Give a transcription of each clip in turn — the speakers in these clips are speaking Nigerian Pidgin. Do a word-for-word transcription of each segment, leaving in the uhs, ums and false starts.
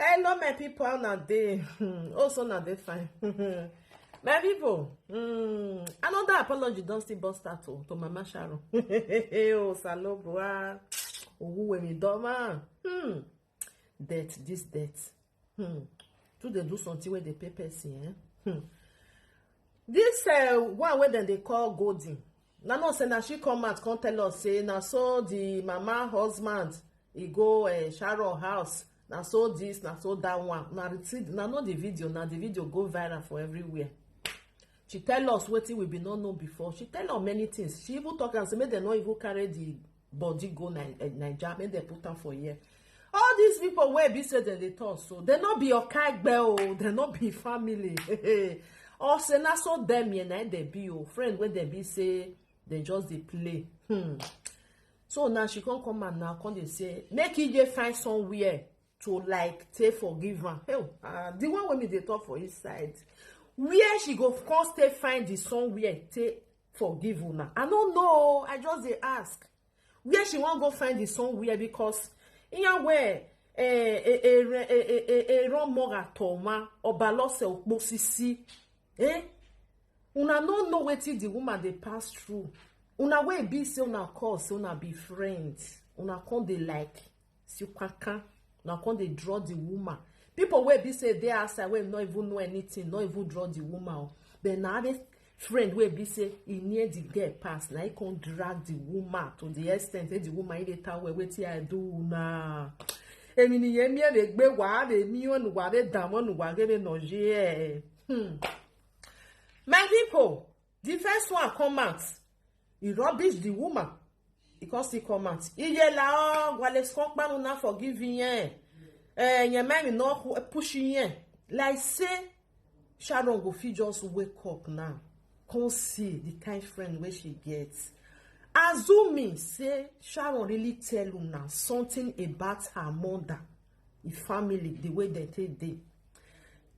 Hello, my people. How na dey? Hmm, also na dey fine. My people, hmm, another apology don still burst out to, to Mama Sharon. Oh, Salobua. Owuwemi Doma. Hmm. Death, this death. Hmm. To dey do something wey dey pay person, eh? Hmm. This uh, one wey dem dey call Golden. Na no say na she come out come tell us say na so the mama husband e go uh, Sharon house. Na so this, na so that one. Na receipt, na no the video, na the video go viral for everywhere. She tell us wetin we bin no know before. She tell us many things. She even talk am say make dem no even carry the body go Ni- eh, Naija, make dem put am for here. All these people wey be say dem dey talk so, dem no be Okaigbe o, dem no be family. Or say na so dem here na dem be o, friend wey dem be say dem just dey play. Hmm. So now she come come and now come dey say make E J find somewhere to like take forgive am. Hey, uh, the one wey me dey talk for inside, where she go come stay find the somewhere take forgive una? I no know. I just dey ask where she wan go find the somewhere because iyan where eh eh eh eh eh eh ran mora toma oba lose opo sisi eh una no know wetin the woman dey pass through. Una wey be say una call say una be friends, una come dey like sikwaka, una come dey draw the woman. People wey be say dey outside wey no even know anything no even draw the woman o. But na this friend wey be say e near the girl pass, na e come drag the woman to the extent say the woman e dey tell well wetin I do na. Èmi nìyẹn mi ẹ̀ lè gbé wàá lè mí ọ̀nù wàá lè dààmú ọ̀nù wàá lè nà yé ẹ̀. Hmm. My people, the first one come out. He rubbish the woman. He come still come out. Iye la o, wale skon panu na forgive yen. Eh, yen mind no hu- push yen. Like say, Sharon go fit just wake up now. Come see the kind friend wey she get. Assuming say Sharon really tell una something about her mother, her family, the way they take dey.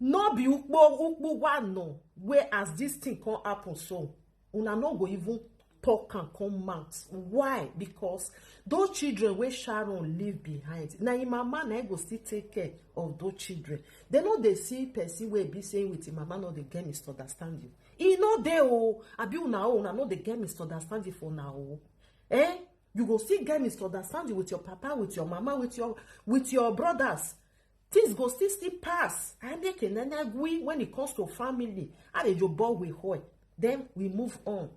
No be ukpo ukpo wa no, where as this thing come happen so, una no go even talk and come out. Why? Because those children wey Sharon leave behind, na im mama na im go still take care of those children. They no dey see person wey be say with im mama no dey get misunderstanding. E no dey o, abi una o, una no dey get misunderstanding for una o. Eh? You go still get misunderstanding with your papa, with your mama, with your with your brothers. Things go still still pass. I make a nenegui when it comes to family. I dey jobo we hoi. Then we move on.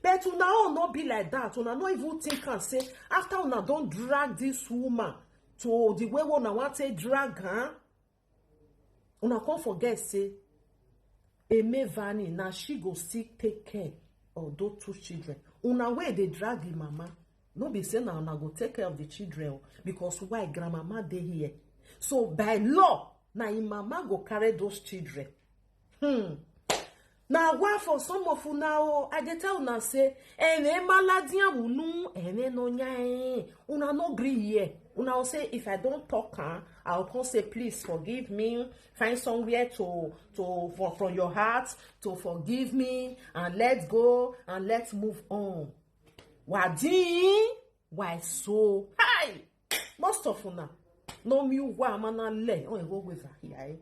But una all not be like that. Una not even think and say after una don't drag this woman to the way una want to drag her. Una come forget say Emevani na she go still take care of those two children. Una wey dey drag the mama, no be say na una go take care of the children o, because why grandmama dey here. So by law, na im mama go carry those children. Hmm. Na wa for some of una o, I dey tell una say ene maladian unu ene no nya eh. Una no gree here. Una go say if I don talk am, I go come say please forgive me. Find somewhere to to for from your heart to forgive me and let go and let's move on. Wadin why so? Hi. Most of una no mi wa mana le on go with here.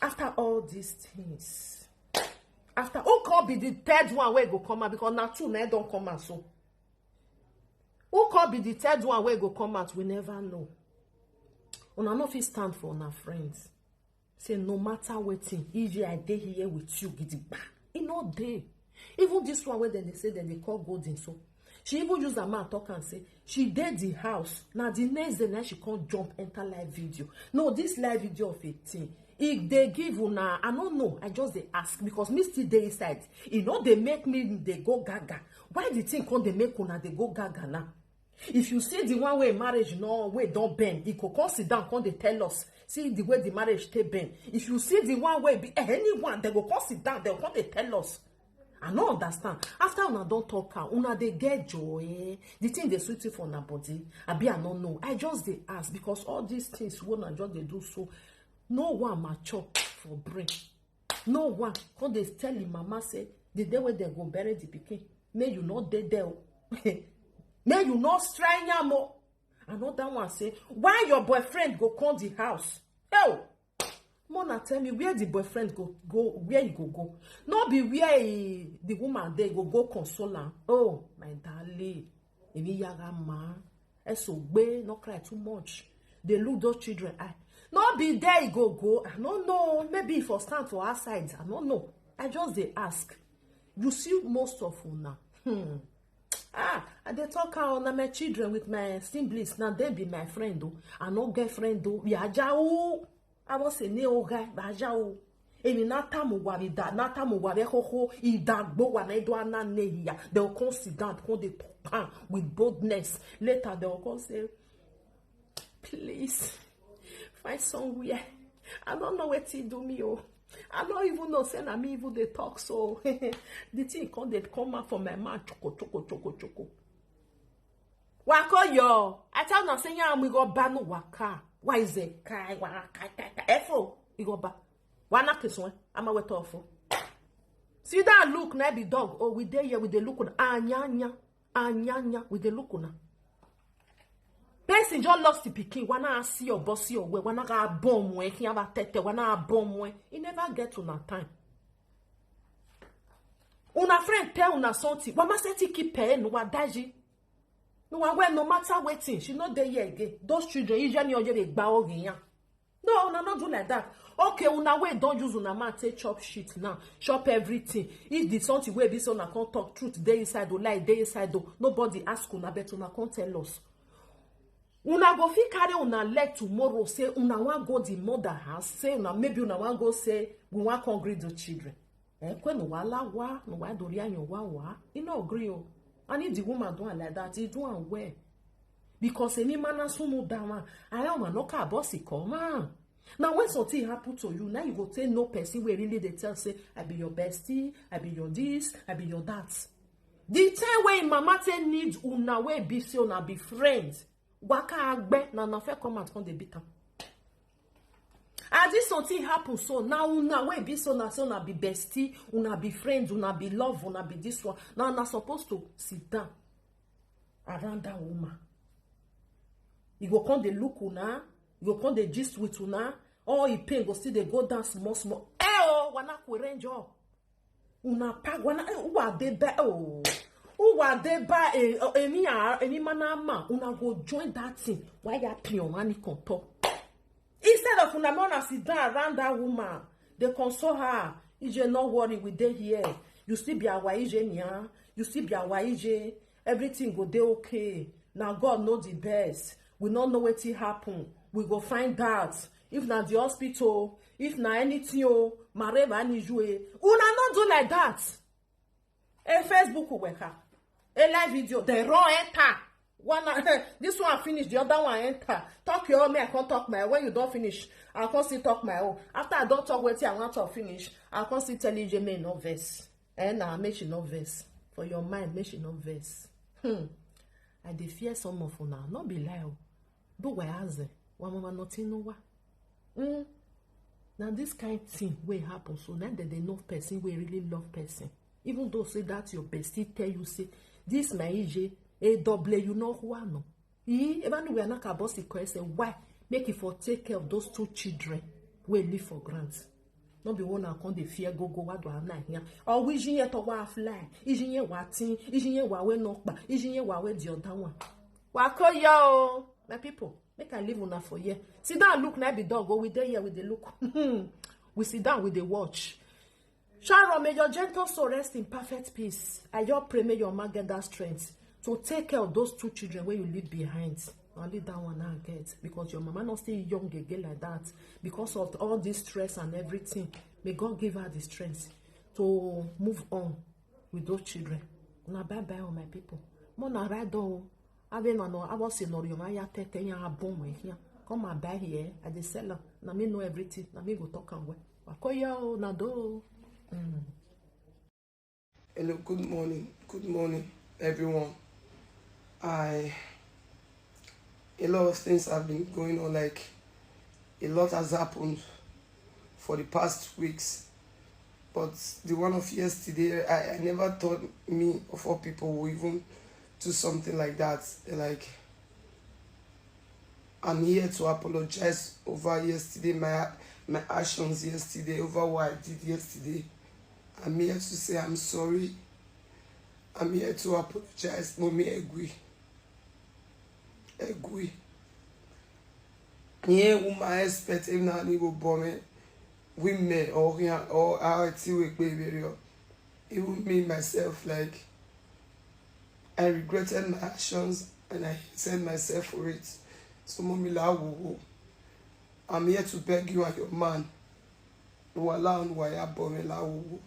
After all these things, after who can be the third one wey go come out because na two na don come out so. Who can be the third one wey go come out? We never know. Una no fit stand for una friends. Say no matter wetin, E J I dey here with you gidigba. E no dey. Even this one wey dem dey say dem dey call Golden so, she even use her mouth talk and say she dey the house. Na the next day na she come jump enter live video. No, this live video of a thing. E dey give una, I no know, I just dey ask because me still dey inside. E no dey make me dey go gaga. Why the thing come dey make una dey go gaga now? If you see the one wey marriage no wey don bend, e go come sit down come dey tell us. See the way the marriage take bend. If you see the one wey be anyone, they go come sit down, they go come dey tell us. I no understand. After una don talk am, una dey get joy. Eh? The thing dey sweet you for una body. Abi I no know. I just dey ask because all these things wey una just dey do so, no one mature for brain. No one come dey tell him mama say the day wey dem go bury the pikin, may you not dey there o. May you not strike am o. Another one say, why your boyfriend go come the house? Oh, Mona tell me where the boyfriend go, go, where he go go. No be where he, the woman dey go go console am. Oh, my darling. Emi yara ma. Esogbe, no cry too much. They look those children. I no be there he go go. I don't know. Maybe he for stand for outside. I don't know. I just dey ask. You see most of una. Hmm. Ah, I dey talk how na my children with my siblings. Now they be my friend though. I no get friend though. We are jao. I was a neo guy, but jao. Emi na tamu wa mi da, na tamu wa mi ho ho, idagbo wa na edo ana ne ya. They will come sit down, come dey talk am with boldness. Later they will come say, please, find somewhere. I don't know what he do me, oh. I don't even know say na me even dey talk so. The thing come dey come out from my mouth, choco, choco, choco, choco. Wako yo. I tell na say ya mi go banu waka. Why is it kai waka kai kai kai? Efo, you go ba. Wana keswe. Ama weto ofo. See that look, na be dog. Oh, we dey here, we dey look una. Anyanya. Anyanya. We dey look una. Person just lost the pikin. Wana see your boss, your way. Wana ga bomb when he have a tete. Wana bomb when. He never get to that time. Una friend tell una something. Wama say ti keep her. No wa daji. No wa well, no matter waiting. She not there here again. Those children, usually you dey gba ogiyan. No, una not do like that. Okay, una way don't use una man take chop shit now. Chop everything. If the something wey be so una come talk truth, dey inside o, lie, dey inside o. Nobody ask una, but una come tell us. Una go fit carry una leg tomorrow, say una wan go the mother house, say una, maybe una wan go say, we wan come greet the children. Eh, kwe no wa la wa, no wa dori anyo wa wa. He no agree o. And if the woman do am like that, he do am well. Because any man has sumu dama, I am a no ka bossy come on. Now when something happen to you, now you go tell no person where really they tell say, I be your bestie, I be your this, I be your that. The time when mama tell need una wey be say una be friends, waka agbe na na fair come out come dey beat am. As this something happen so, now una wey be so na so una be bestie, una be friends, una be love, una be this one. Now una supposed to sit down around that woman. You go come dey look una, you go come dey gist with una, all e pain go still dey go down small small. Eh oh, wana kwerenjo. Una pa wana, eh, who are they by? Oh, who are they by? Eh, oh, any are any man ama? Una go join that thing. Why ya pion money come talk? Instead of una man sit down around that woman, they console her. Ije, no worry, we dey here. You still be our Ije nia. You still be our Ije. Everything go dey okay. Now God know the best. We no know wetin happen. We go find out. If na the hospital, if na anything, oh, mareva ni jue. Una no do like that. A Facebook weka. A live video. They run enter. One, this one finish, the other one enter. Talk your own, me, I can't talk my own. When you don't finish, I can't still talk my own. After I don't talk wetin I want to finish, I can't still tell you, make no verse. Eh, na, make she no verse. For your mind, make she no verse. Hmm. I dey fear some of una. No be lie o. Do we aze? Wa mama nothing no wa. Hmm. Now this kind thing wey happen so, now that they know person wey really love person. Even though say that your bestie tell you say, this my Ije, A W, you know who I know. He, even we are not about to say why make it for take care of those two children wey live for grant. No be one I come dey fear go go, what do I not here? Or we Ije to wa fly, Ije wa tin, Ije wa we knock back, Ije wa we the other one. Wa ko yo, my people, make I leave una for here. Sit down, look, na be dog, oh, we dey here with the look. We sit down with the watch. Sharon, may your gentle soul rest in perfect peace. I just pray may your man get that strength to take care of those two children wey you leave behind. And leave that one now get, because your mama not still young again like that. Because of all this stress and everything, may God give her the strength to move on with those children. Now bye bye, all my people. Mona right on. Ave no no, I was in Orion, I ya tete ya boom here. Come and buy here. I dey sell am. Na me know everything. Na me go talk am well. Wakoya o, na do. Mm. Hello, good morning. Good morning, everyone. I, a lot of things have been going on. Like, a lot has happened for the past weeks. But the one of yesterday, I, I never thought me of all people will even do something like that. Like, I'm here to apologize over yesterday, my my actions yesterday, over what I did yesterday. I'm here to say I'm sorry. I'm here to apologize. Mommy, egwi. Egwi. Yeah, woman expect him now, he will bomb it. Women, or here, or how I see with baby. Even me, myself, like, I regretted my actions and I hated myself for it. So, Mommy, la wo wo. I'm here to beg you and your man. Wala on waya bome la wo wo.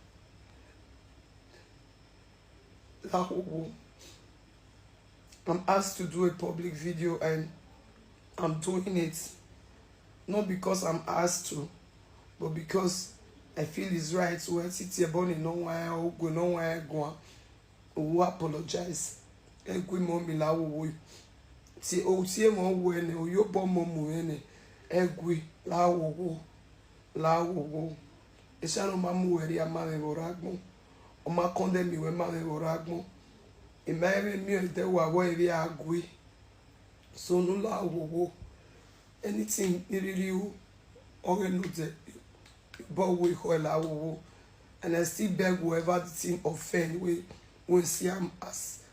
La wo wo. I'm asked to do a public video and I'm doing it. Not because I'm asked to, but because I feel it's right. Well, Titi Ebony, no one, go, no one, go. Who apologize? Egwi, Mommy, la wo wo. Ti o ti e mo wo ene, o yo bo mo mo ene. Egwi, la wo wo. La wo wo. Esa no ma mu weri ama me boragmo. O ma konde mi we ma me boragmo. E ma ebe mi o de wa wo ebe agwi. So no, la wo wo. Anything really you, or you know the, but we call la wo wo. And I still beg whoever the thing offend, we we see am as,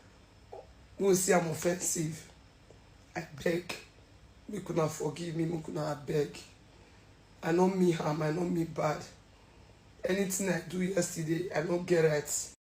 we see am offensive. I beg, make una forgive me, make una beg. I no mean harm, I no mean bad. Anything I do yesterday, I no get right.